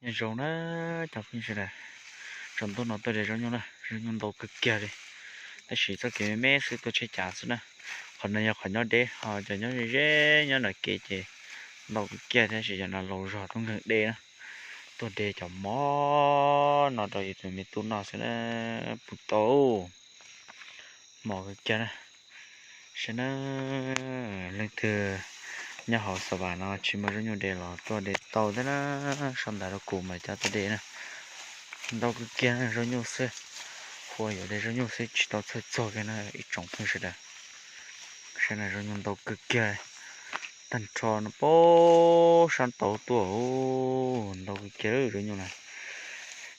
Nyob zoo na cov phooj ywg sawv daws, tsaus ntuj no tuaj de zaub nyuj na, zaub nyuj ntau kawg kiag li, tab sis txoj kev me me xwb tuaj tsheb cav xwb na. Qhov no yog qhov nyob deb, ho cov nyob ze ze nyob nram kev ces ntau kawg kiag thiab, tab sis cov no laus zog tuaj nkeeg dej na, tuaj de cov mov no rau yus tus me tub noj xwb na, puv tau mos kawg kiag na. Saib na, leej twg nyob hauv Xav Vam no tsis muaj zaub nyuj de los tuaj de tau thiab na, sau ntawv rau kuv mas coj tuaj de na. Ntau kawg kiag zaub nyuj xwb, ua yuav de zaub nyuj xwb tsis tau txhawj txog kiag na ib tsoom phooj ywg sawv daws. Saib na, zaub nyuj ntau kawg kiag, tag nrho no pab sab tauv tuaj, ntau kawg kiag zaub nyuj na.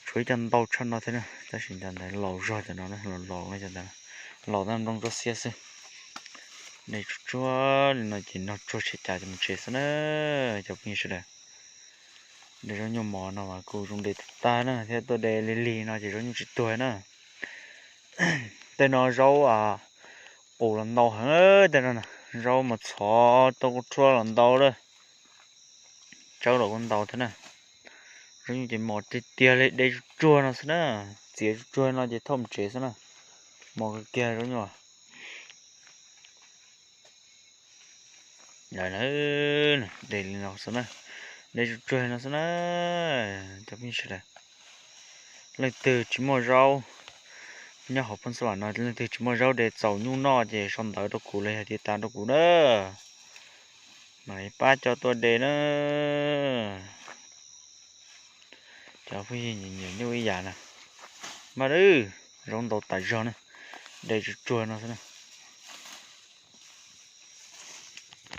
Tshuav ib co ntau tshaj no thiab na, tab sis cov ntawd laus zog cov no na, laus laus na cov ntawd, laus tab nplooj ntsuab xiab xwb. De tsuag tsuag li no ces noj tsuag tsheb cav ces mus tsev xwb na cov phooj ywg sawv daws. De zaub nyuj mos no mas kuj zoo de tag tag na, thiab tuaj de lig lig no ces zaub nyuj tsis tuag na. Tej no zaub qus los ntau heev, tej no zaub mos txhov tau kuj rhuaj los ntau lawm, tsawb los kuj ntau thiab na. Zaub nyuj ces mos tiag tiag li, de tsuag tsuag no xwb na, txiav tsuag tsuag no ces thauj mus tsev xwb na, mos kawg kiag zaub nyuj. Lawv na, de li no xwb na, de tsuag tsuag no xwb na cov phooj ywg sawv daws. Leej twg tsis muaj zaub, nyob hauv Phooj Xab Vam no leej twg tsis muaj zaub de txaus nyuj noj ces sau ntawv rau kuv los yog tiv tas rau kuv na, mam li pab coj tuaj de na. Cov phooj ywg nyiam nyiam nyuj ib yam na, mas zaub ntau tas zog na, de tsuag tsuag no xwb na.